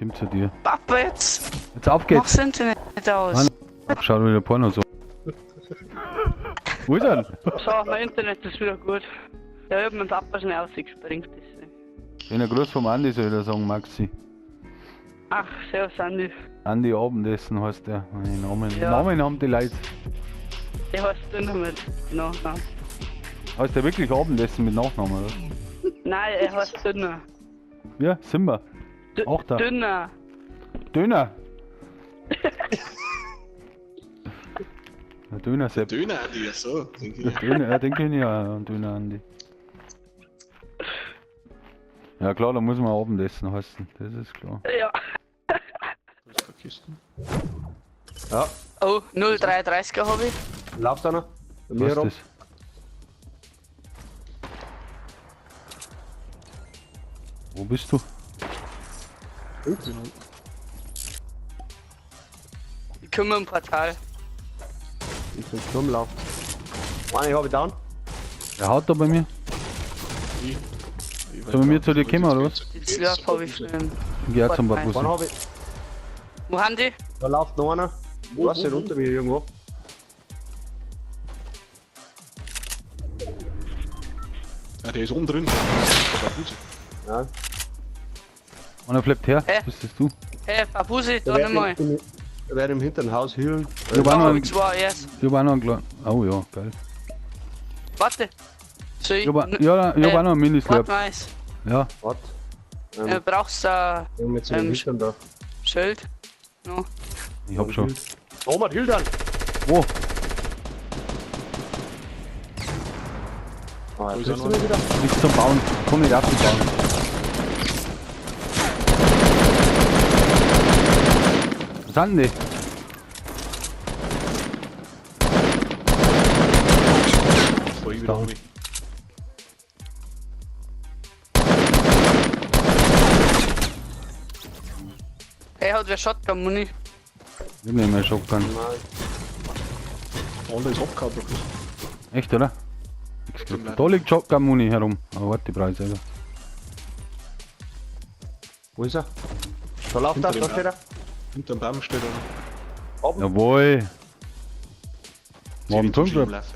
Komm zu dir. Papa, jetzt Jetzt auf geht's. mach's Internet aus. Mann. Schaut wieder Porno so. Wo ist er? So, mein Internet ist wieder gut. Ja, ich hab meinen Papa schnell rausgesprengt. Deswegen. Schöner Gruß vom Andi soll ich da sagen, Maxi. Ach, servus Andi. Andi Abendessen heißt der. Meine Namen. Ja. Namen haben die Leute. Der heißt Dünner mit Nachnamen. Heißt der wirklich Abendessen mit Nachnamen, oder? Nein, er heißt Dünner. Ja, sind wir. Auch da. Dünner. Döner. Der Döner Sepp. Döner Andi, ja so, denke Der ich. Döner, ja, den kenne ich ja, Döner Andi. Ja klar, da muss man Abendessen heißen, das ist klar. Ja. Da ist keine Kisten. Ja, Oh, 0,33er hab ich. läuft einer. Bei mir Was rum. ist das? Wo bist du? Genau. Ich kümmere im Portal. Ich bin Turm lauft. Eine habe ich down. Der haut da bei mir. Ich. Sollen wir zu dir kommen, oder was? Die Slurp hab ich für den. Ich geh auch zum Portal. Einen Babusi. habe ich. Wo haben die? Da läuft noch einer. Wo, Weiß wo, nicht, wo? unter mir irgendwo. Ah, der ist oben drin. Der Babusi. Ja. Einer fleppt her, Hä? bist das du? Hey, Babusi, Der da wird nochmal. im, der wird im hinteren Haus healen. Ich hab Da auch noch hab einen, ich zwei erst. ich hab auch noch einen kleinen. Oh ja, geil. Warte. Soll ich? Ich hab, ja, ich hab auch noch einen Mini-Slurp. Warte mal. eins. Ja, Warte. Brauchst du ein Mit so einem Hintern da. Schild? No. ich hab schon. Robert, heal dann! Wo? Ah, Wo ist jetzt er bist noch? du wieder. Nichts zum Bauen. Komm nicht auf zum Bauen. Was sind denn die? Voll wieder Down. oben. Hey, hat wer Shotgun Muni? Ich hab nicht mehr Shotgun. Nein. Der andere ist abgehauen, doch. Echt, oder? Nix gekriegt. Da liegt Shotgun Muni herum. Aber warte, die brauche ich selber. Wo ist er? Da läuft er, Hinter da dem steht er. Hinterm Baum steht einer. Oben. Jawohl. War am Sie Turm wird schon. laufen.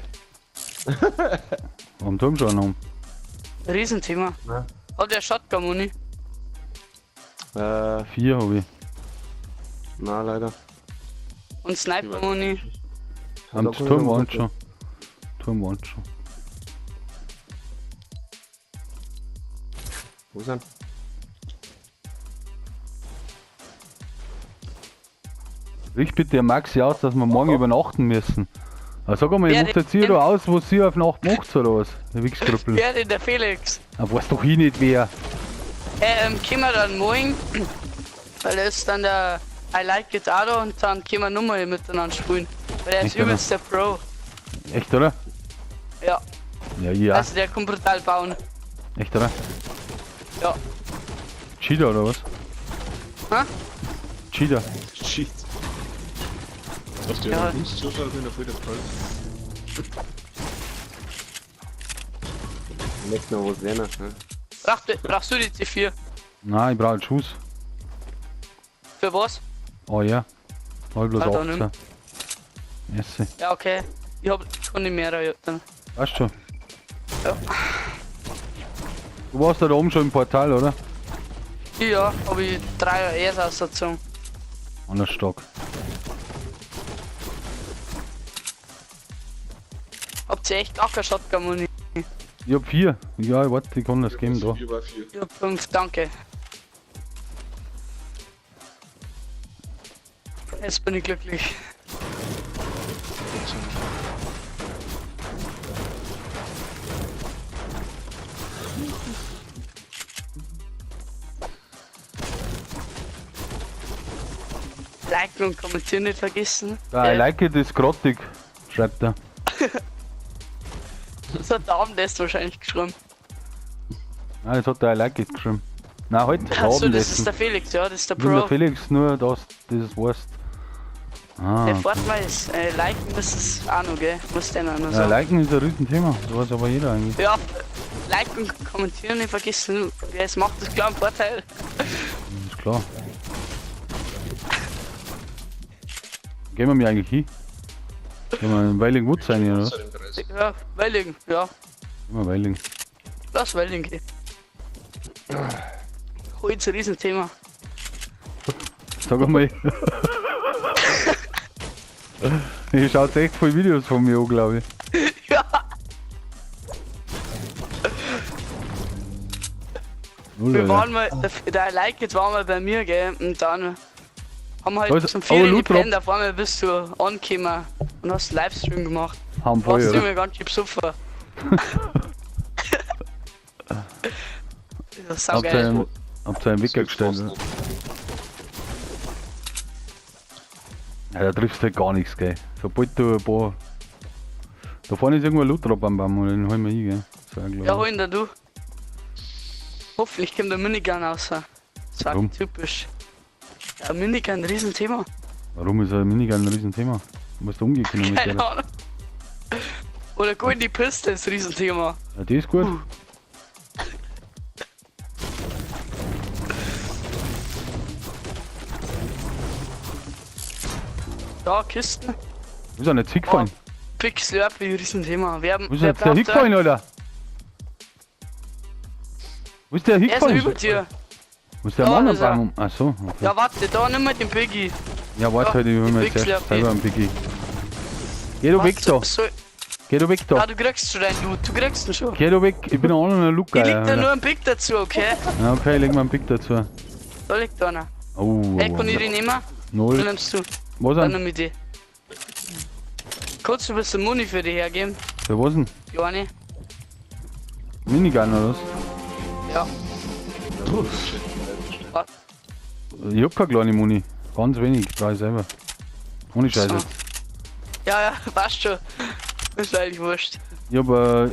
War am Turm schon haben. Riesenthema. Ja. Hat wer Shotgun Muni? 4 hab ich. Nein, leider. Und Sniper Muni? Am Da kann ich Turm noch waren runter. schon. Turm waren schon. Wo ist er? Richt bitte der Maxi aus, dass wir morgen übernachten müssen. Ah, sag einmal, Wer ihr macht jetzt hier denn? da aus, was ihr auf Nacht macht, oder was? Der Wichskrüppel. Wer denn der Felix? Ah, weiß doch ich nicht wer. Hey, können wir dann morgen, weil er ist dann der I Like It auch da und dann können wir nochmal miteinander spielen. Weil er ist Echt, oder? übelst der Pro. Echt, oder? Ja, Ja, ja. also der kann brutal bauen. Echt, oder? Ja. Cheater, oder was? Hä? Cheater. Shit. Dass der Ja. ja. uns zuschaut, wenn er voll der Troll. Ich möchte noch was lernen. Ne? Brauchst du die C4? Nein, ich brauche einen Schuss. Für was? Oh ja. Hab ich bloß Ah, da 18. Merci. Ja, okay. Ich hab schon nicht mehr, ja, dann. Weißt schon. Ja. Du warst da oben schon im Portal, oder? Ja, hab ich 3 ARs ausgezogen. Anders stark. Habt ihr echt gar keine Shotgun Muni? Ich hab 4. Ja, warte, ich kann das geben da. 4 war 4. Ich hab 5, danke. Jetzt bin ich glücklich. Liken und kommentieren nicht vergessen. Ja, I like it ist grottig, schreibt er. Das hat der Abendessen wahrscheinlich geschrieben. Nein, das hat der I like it geschrieben. Nein, halt, der Achso, das ist Abendessen. der Felix, ja, das ist der Ich bin der Pro. Felix, nur das, das weißt. Ah, Der Fortnite ist, liken das ist auch noch, gell? Muss der noch ja, sagen. liken ist ein Riesenthema, das weiß aber jeder eigentlich. Ja, liken und kommentieren nicht vergessen. Wer es macht, ist klar ein Vorteil. Ist klar. Gehen wir mir eigentlich hin? Gehen wir in Weiling Woods rein, oder? Ja, Welling, ja. Gehen wir Weiling. Lass Welling gehen. Heute ein Riesenthema. Sag einmal. Ihr schaut echt voll Videos von mir an, glaube ich. Ja. Null, Wir Alter. waren mal, der Like jetzt war mal bei mir, gell? Und dann haben wir halt Also, zum oh, Vier Loot Drop. gepennt, auf einmal bist du angekommen und hast einen Livestream gemacht. Haben voll, Warst du oder? immer ganz schön besoffen. Das ist Habt ihr saugeil. einen Wecker gestellt, oder? Ja, da triffst du halt gar nichts, gell. Sobald du ein paar... Da vorne ist irgendwo ein Loot Drop am Baum, und den holen wir hin, gell. So, glaub Ja, ich. hol ihn da du. Hoffentlich kommt der Minigun raus. Das war Warum? typisch. Ja, Minigun, Riesenthema. Warum ist ein Minigun ein Riesenthema? Du musst umgehen können mit Keine der. Ahnung. Oder gut, die Piste ist Riesenthema. Ja, die ist gut. Da, Kisten. Ist ja nicht hingefallen. Big Slurpee, Riesenthema. Wer, Wo ist wer jetzt der braucht hingefallen, Alter? Wo ist der Er ist hingefallen? über dir. Wo ist der Da Mann am ist er. Baum? Ach so, okay. Ja, warte, da nimm mal den Biggie. Ja, warte da, halt, ich will die mir Big jetzt erst Slurpee. selber einen Biggie. Geh du weg da, Soll, geh du weg ja, da. du kriegst schon deinen Loot, du kriegst ihn schon. Geh du weg, ich bin ein anderer Luca. Ich leg da Alter. nur einen Big dazu, okay? Ja, okay, leg mal einen Big dazu. Da liegt einer. Oh, Hey, kann ich den nehmen? Dann Null. nimmst du. Was Dann denn? nimm ich die. Kannst du ein bisschen Money für die hergeben? Für was denn? Johanni? Minigun oder was? Ja. Ich hab keine kleine Muni. Ganz wenig, brauch ich selber. Ohne Scheiße. So. jetzt. Ja, ja, passt schon. Ist eigentlich wurscht. Ich hab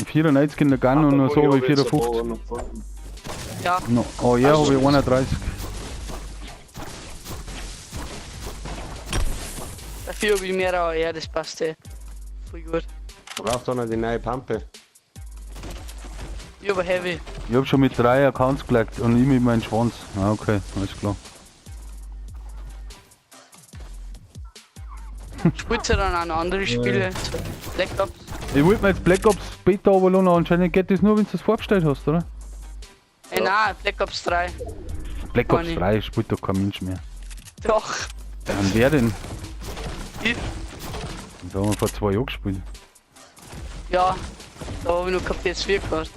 94 in der Gun und noch so hab ich 54. Ja, No, oh ja, hab ich 31. dafür hab ich mehr, aber ja, das passt eh. Voll gut. Braucht einer die neue Pampe. Ich hab ein Heavy. Ich hab schon mit 3 Accounts gelegt und ich mit meinem Schwanz. Ah, okay, alles klar. Spielt ja dann auch noch andere Spiele. So Black Ops. Ich wollte mir jetzt Black Ops Beta runterladen, anscheinend geht das nur, wenn du das vorbestellt hast, oder? Ey, nein, Black Ops 3. Black Ops Manni. 3 spielt doch kein Mensch mehr. Doch. Und wer denn? Ich? Da haben wir vor 2 Jahren gespielt. Ja, da hab ich noch kein PS4 gehabt.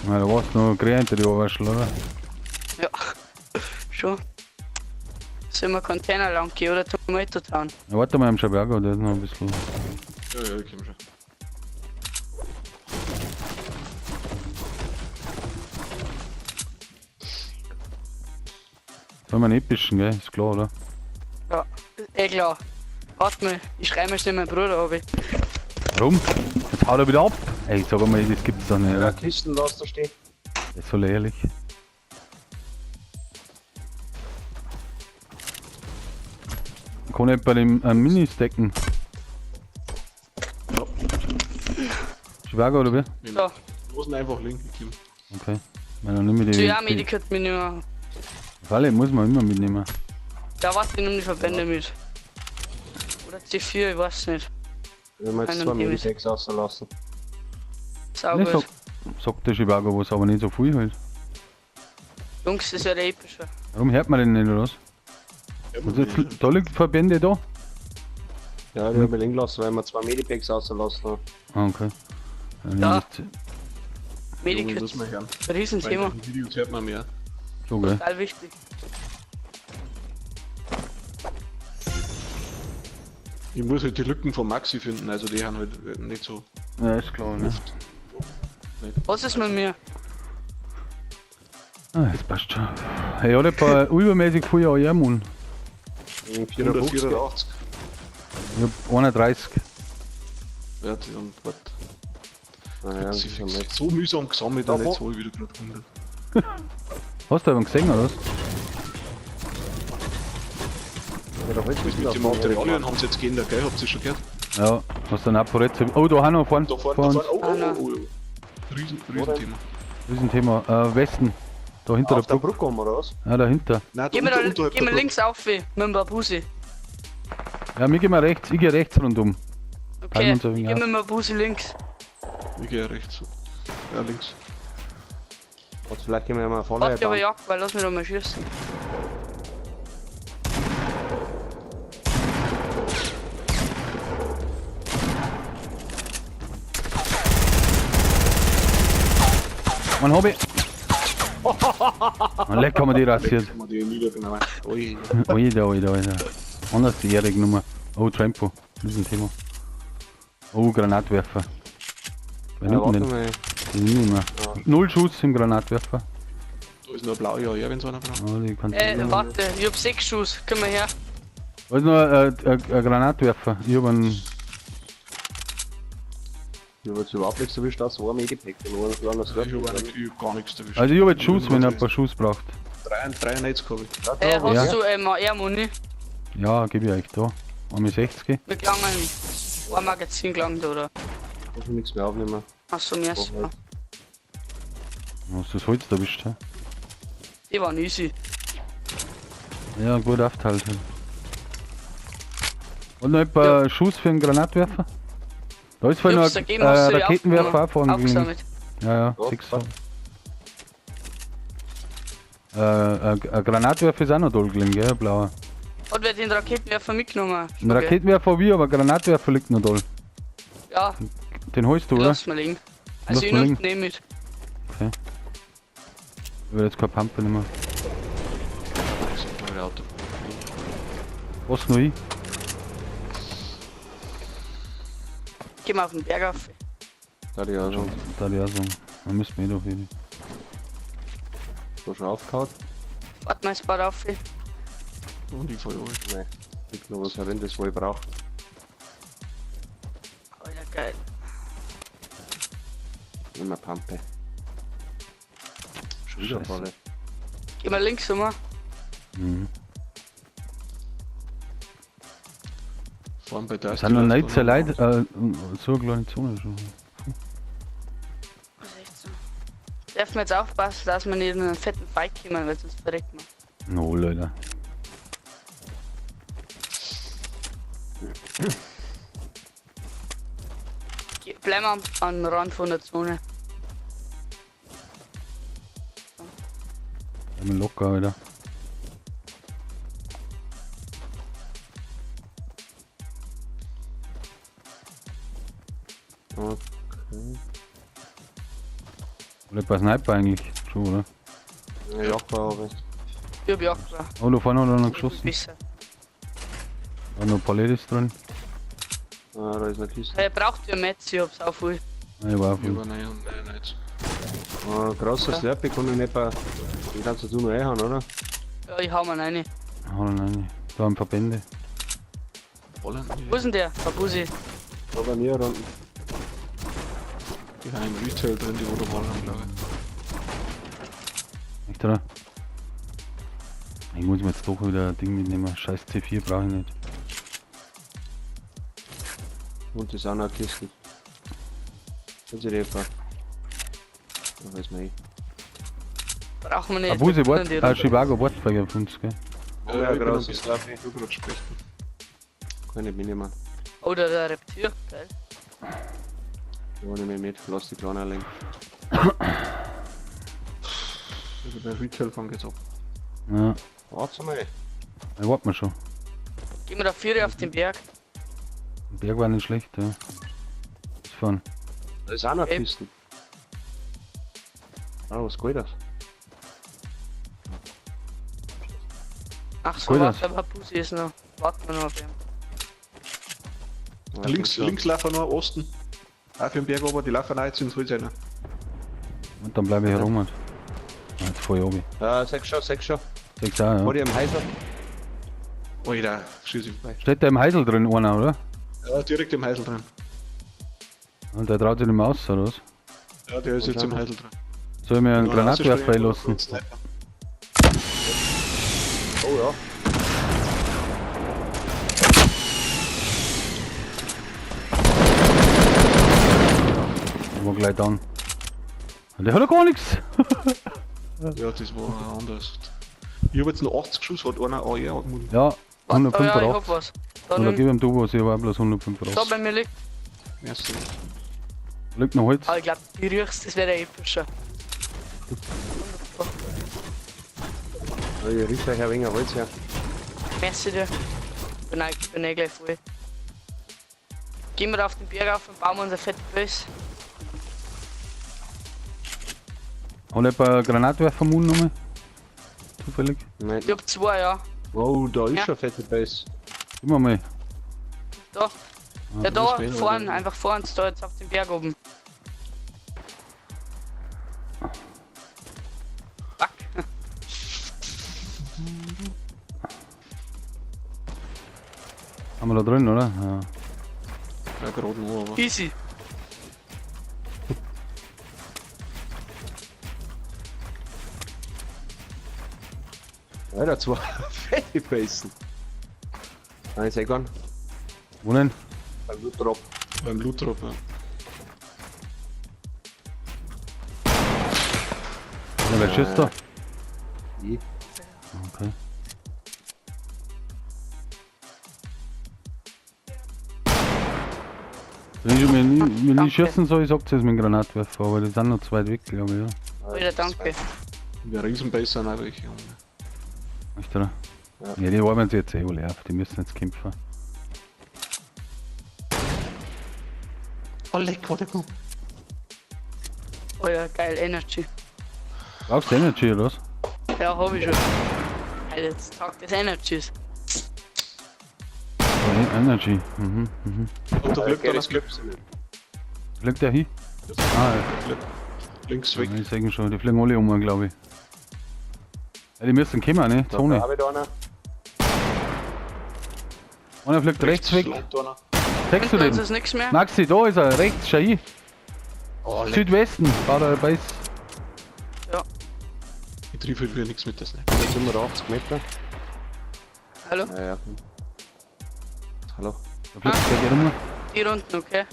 Na, da warst du noch hinter die Oberschel, oder? Ja, schon. Sollen wir Container lang gehen oder Tomato Town? Ja, warte mal am Schaberger, der ist noch ein bisschen. Ja, ja, ich komm schon. Soll man nicht pischen, gell? Ist klar, oder? Ja, eh klar. Warte mal, ich schreibe mir schnell meinen Bruder, hab ich. Warum? Jetzt haut er wieder ab! Ey, sag mal, das gibt's doch nicht, Ja, oder? Kisten lass da stehen. Das ist so lächerlich. Kann ich bei dem Mini stacken? Ja. Schwager oder wie? So, Lass ihn einfach liegen, ich komm. Okay. Meine, dann nimm ich die. ja, Medikit mitnehmen. Falle muss man immer mitnehmen. Ja, warte, ich nehm die Verbände mit. Oder C4, ich weiß nicht. Wenn wir jetzt Einen zwei nehme ich. Medipacks rauslassen. Sau Ne, gut. sagt der Chivago was, aber nicht so viel halt. Jungs, das ist ja der epische. Warum hört man den nicht, oder was? Ja, Also, jetzt, da liegt Verbände da. Ja, die hab ich liegen lassen, weil wir zwei Medipacks rauslassen haben. Ah, okay. Dann Ja. nehm ich Medikit, Muss man hören. Riesenthema. In Videos hört man mehr. So, gell. Total wichtig. Ich muss halt die Lücken von Maxi finden, also die haben halt nicht so. Ja, ist klar, ne? Was ist mit mir? Ah, das passt schon. Hey, ich hatte ein paar übermäßig viel AR-Mun. 54. 184. Ich hab 31. Warte, und warte. Naja, das Sie ist ja nicht. so mühsam gesammelt Da und jetzt wo- hol ich wieder gerade 100. Hast du einen gesehen, oder was? Ja, da holst du Das mit den Materialien haben sie jetzt geändert, gell? Habt ihr schon gehört? Ja, hast du einen Aporetzo? Oh, da haben wir vorne. Da vorne, vor da uns. vorne. Oh, Ah, oh, nein. oh, oh. Riesen, Riesenthema. Riesenthema. Westen. Da hinter Auf der der Brücke. Brücke oben, oder was? Ja, dahinter. Nein, da Geh mir, da, unterhalb geh mir der links auf, mit dem Babusi. Ja, mir gehen wir rechts, ich geh rechts rundum. Okay, uns ein ich wenig geh auf. mit dem Busi links. Ich gehe rechts. Ja, links. Warte, vielleicht gehen wir ja mal vorne Warte, aber rein. Jagd, weil lass mich doch mal schießen. Mein Hobby. Und leck haben wir die rasiert. Haben wir die niedergenommen. Ui. Alter, Alter, Alter. Anders die Ehre genommen. Oh, Trampo. Das ist ein Thema. Oh, Granatwerfer. Wer Ja, nimmt denn warte den? mal. Den nehm ich mal. Null Schuss im Granatwerfer. Da ist noch ein blauer ja, wenn es einer braucht. Oh, die kannst du- Warte, ich hab 6 Schuss. Komm mal her. Da ist noch ein Granatwerfer. Ich hab einen. Ich hab jetzt überhaupt nichts erwischt, außer ein Medipack. Den einen kleinen Ich hab auch nicht, ich hab gar nichts erwischt. Also ich hab jetzt Schuss, wenn ihr ein paar Schuss braucht. 93 hab ich. Hast Ja. du AR-Muni? Ja, gebe ich euch da. 61. Wir gelangen. Ein Magazin gelangt, oder? Muss ich nichts mehr aufnehmen. Achso, mir ist. Oh, Hast du das Holz erwischt, hä? Die waren easy. Ja, gut aufteilt. halt. Und noch ein paar Schuss für einen Granatwerfer? Da ist vorhin Ich noch hab's ein dagegen, hast du die Raketenwerfer auch vorne gewesen. Aufgesammelt. Ja, ja, Ja, sechs. Ein Granatwerfer ist auch noch da gelegen, gell? Ein blauer. Hat wer den Raketenwerfer mitgenommen? Ein Raketenwerfer hab ich, aber ein Granatwerfer liegt noch da. Ja, Den holst du, oder? lass mal liegen. Also Lass ich mal nehm liegen. den mit. Ich will jetzt keine Pampe mehr. Das ist mein Auto. Was noch ich? Geh mal auf den Berg auf. Da die auch schon, Da die auch sagen. Man müsste mir eh doch wieder. da schon aufgehauen. Warte mal, es baut auf. Und ich fahr runter. Nein, liegt noch was herin, das wo ich brauche. Alter, geil. Nimm mal Pampe. Schon wieder Scheiße. voll. Geh mal links um. Mhm. Fahren bei der Das sind noch 19 Leute, so eine kleine Zone schon. Das ist echt so. Dürfen wir jetzt aufpassen, dass wir nicht in einen fetten Fight kommen, weil sonst verreckt man. No, Leute. Bleiben wir am Rand von der Zone. Bleiben wir locker, Alter. Okay. Oder ein paar Sniper eigentlich. Schon, oder? Ja, Jagdbar habe ich. Ich hab Jagdbar. Oh, da vorne hat er noch geschossen. Besser. Da noch ein paar Ladies drin. Ah, da ist eine Kiste. Braucht ihr Metz, ich hab's auch voll. Ah, ich war auch Ich voll. hab 99. Ah, krasser Ja. Slurpee kann ich nicht bei. Den kannst du noch einhauen, oder? Ja, ich hau mal rein. Ah, nein, da haben Verbände. Holland, Wo ist denn der? Babusi. Da bei mir unten. Die haben im Retail drin, die wo da waren, glaube ich. Echt, oder? Ich muss mir jetzt doch wieder ein Ding mitnehmen. Scheiß C4 brauche ich nicht. Und das ist auch noch eine Kiste. Das ist etwa. Da weiß man eh. Brauchen wir nicht. Abuse, Wir können wart, die Chivago, wart auf uns, gell? Oh ja, ich bin großes ein bisschen- Slurpee. Ich hab grad sprechen. Kann ich mitnehmen. Oder der Reptil. Geil. Ja, nehme ich mit. Lass die Kleine allein. Also bei Retail fang jetzt ab. Ja, Warte mal. ich warte mal schon. Gehen wir da vier auf den Berg. Der Berg war nicht schlecht, ja. Ist fahren. Da ist auch noch eine Ey. Kiste. Ah, was geht das? Ach so, Gut warte, aber Babusi ist noch. Warten wir noch auf ihn. Ja, Links, das links laufen noch Osten. Auch für den Berg oben, die laufen auch jetzt ins Holz rein. Und dann bleibe ich herum. Ah, jetzt fahr ich runter. Ja, sechs schon, sechs schon. Sechs auch, ja. Vor dir im Heiser. Alter, schieß ich vorbei. Steht da im Heisel drin einer, oder? Ja, direkt im Heisel drin. Und der traut sich nicht mehr aus, oder was? Ja, der ist jetzt im Heisel drin. Soll ich mir einen Ja, Granatwerfer rausspringen, einlassen? Sniper. Oh ja. Der war gleich down. Der hat ja gar nichts. Ja, das war anders. Ich hab jetzt noch 80 Schuss, hat einer AR angemutet. Ja, Warte, oh ja, ich hab 185. was. Da, Oder nimm. gib ihm du was, ich hab auch bloß Da 185. bei mir liegt. Merci. Liegt noch Holz. Aber ich glaube, die riechst, das wäre der epischer. Ja, ich riech euch ein wenig Holz her. Merci dir. Bin eh gleich voll. Gehen wir da auf den Berg auf und bauen wir unser fette Base. Hat jemand einen Granatwerfer im Mund nochmal? Zufällig? Nein. Ich hab zwei, ja. Oh, da ist Ja. schon fette Base. Gib mir mal. Da. Ja, da das wär- vorn, einfach vor uns, da jetzt auf dem Berg oben. Fuck. Haben wir da drin, oder? Ja. Ja, gerade noch, aber. Easy. Alter, zwei fette Basen. Nein, ich seh gar nicht. Wo denn? Beim Loot Drop. Beim Loot Drop, ja. Ja, wer schießt da? Ich. Okay. Wenn ich mir nie, wenn ich schießen soll, ich sag's jetzt mit dem Granatwerfer, aber die sind noch zu weit weg, glaube ich, ja. Alter, danke. In der Riesenbase sind auch welche. Junge. Echt, oder? Ja. Ja, die arbeiten sich jetzt eh alle auf, die müssen jetzt kämpfen. Oh, leck, warte, komm. Alter, geil, Energy. Brauchst du Energy oder was? Ja, hab ich schon. Alter, jetzt Tag des Energies. Ja, Energy. Mhm, mhm. Und da fliegt Okay, einer. das gibt's nicht. Fliegt der hin? Ah, Links weg. ja, ich seh schon, die fliegen alle um, glaube ich. Ja, die müssen kommen, ne? Da Zone. hab ich da einer. Einer fliegt rechts weg. landet einer. Siehst du Hinter uns den? ist nichts mehr. Maxi, da ist er, rechts, schau hin. Oh, leck. Südwesten, baut er Base. Ich triff halt wieder nichts mit das nicht. Jetzt sind wir da 80 Meter. Hallo? Ja, ja. Hallo. Da fliegt der geht um. Die Runden, okay?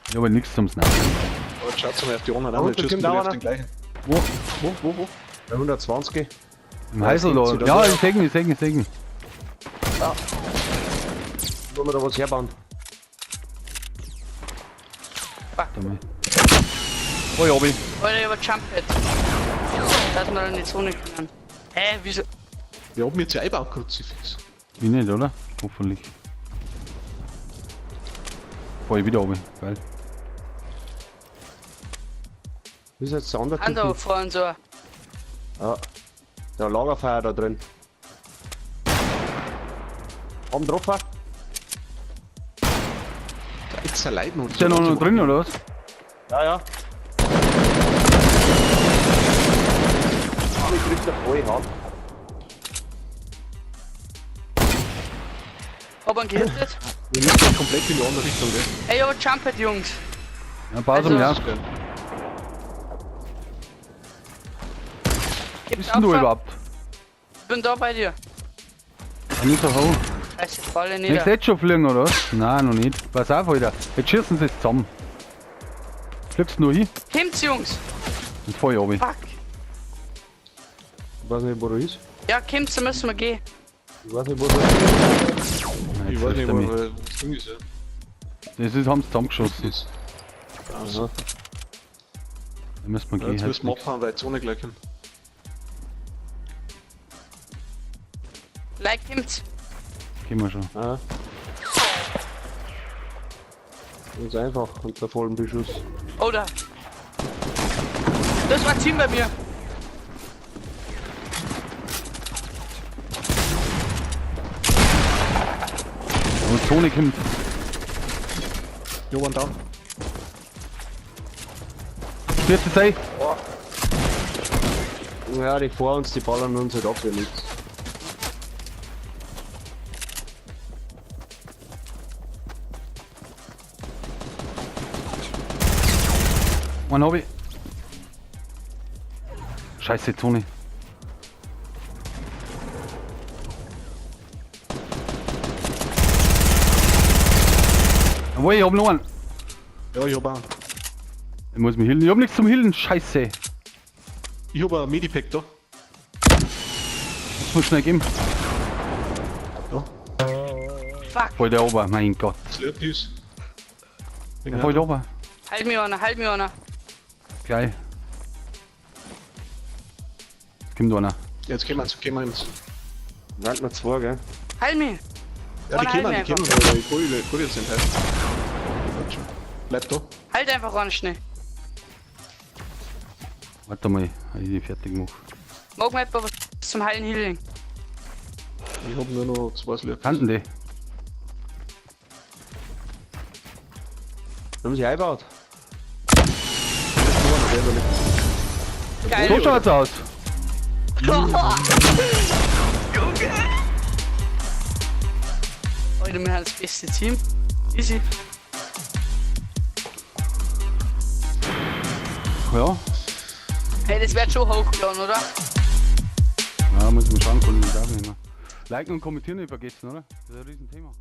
Ich habe nichts zum Snacken. Aber jetzt schaut mal auf die anderen Oh, an, da jetzt schießen kommt die auch auf einer. den gleichen. Wo? Wo, wo, wo? Bei 120. Im Heisel Ja, da. Ja, ich seh ihn, ich seh ihn, ich seh ihn. Wollen wir da was herbauen? Warte mal. Oh, ich hab ihn. Alter, ich hab ein Jump Pad. Dass wir dann in die Zone können. Hä, wieso? Wir haben jetzt ja eingebaut, Kruzifix. Ich nicht, oder? Hoffentlich. Fahr ich wieder runter. Geil. Das ist jetzt der andere An da Typ. vor uns so. Ja. Der Lagerfeuer da drin. Haben getroffen? Da ist ein Leiden und Ist der noch drin, oder was? Ja, ja. Ich krieg der voll hart. Hab einen gehittet. Wir müssen komplett in die andere Richtung, gell? Ey, ich hab ein Jump Pad, Jungs. Ja, pass Also- auf mich Das auf. ist geil. Gibt's Bist denn du auf? überhaupt? Ich bin da bei dir. Ah, nicht so hoch. Scheiße, ich falle Möchtest nieder. du jetzt schon fliegen, oder was? Nein, noch nicht. Pass auf, Alter. Jetzt schießen sie es zusammen. Fliegst du noch hin? Kommt's, Jungs. Jetzt fahr ich runter. Fuck. Ich weiß nicht, wo er ist. Ja, kommt's, da müssen wir gehen. Ich weiß nicht, wo er ist. Nein, Ich jetzt weiß trifft nicht, er wo mich. wo das Ding ist, ja. Das ist, haben sie zusammengeschossen. Das. Aha. Da müssen wir Ja, gehen. jetzt halt müssen wir abfahren, weil die Zone gleich kommt. Like, kommt's. Gehen wir schon. Ah. Ganz einfach unter vollem Beschuss. Oder? Das war Team bei mir. Aber Zone kommt. Jo, one down. Stürzt es ein. Ja, die vor uns, die ballern uns halt ab wie nichts. Einen hab ich. Scheiße, Zone. Jawohl, ich hab noch einen. Ja, ich hab auch. Ich muss mich healen. Ich hab nichts zum Healen. Scheiße. Ich hab ein Medipack da. Das muss schnell geben. Da. Fuck. Voll der Ober, mein Gott. Slurpees. Der voll der Ober. Halt mich einer, halt mich einer. Gleich. Jetzt kommt einer. Jetzt kommen sie, kommen sie. Waren noch zwei, gell? Halt mich. Ja, die Einer kommen, halt die mich kommen, einfach. aber ich kann jetzt nicht helfen. Warte schon. Bleib da. Halt einfach einer schnell. Warte mal, ich die fertig mache. Mag mir etwa was zum Heilen Healing. Ich hab nur noch zwei Slurpees. Kannten die? Haben sie eingebaut? Das ist nur einer, der überlebt. Geil. So schaut's aus. Junge! Alter, wir haben das beste Team. Easy. Ja. Hey, das wird schon hochgeladen, oder? Ja, muss man schauen, kann ich nicht aufnehmen. Liken und kommentieren nicht vergessen, oder? Das ist ein Riesenthema.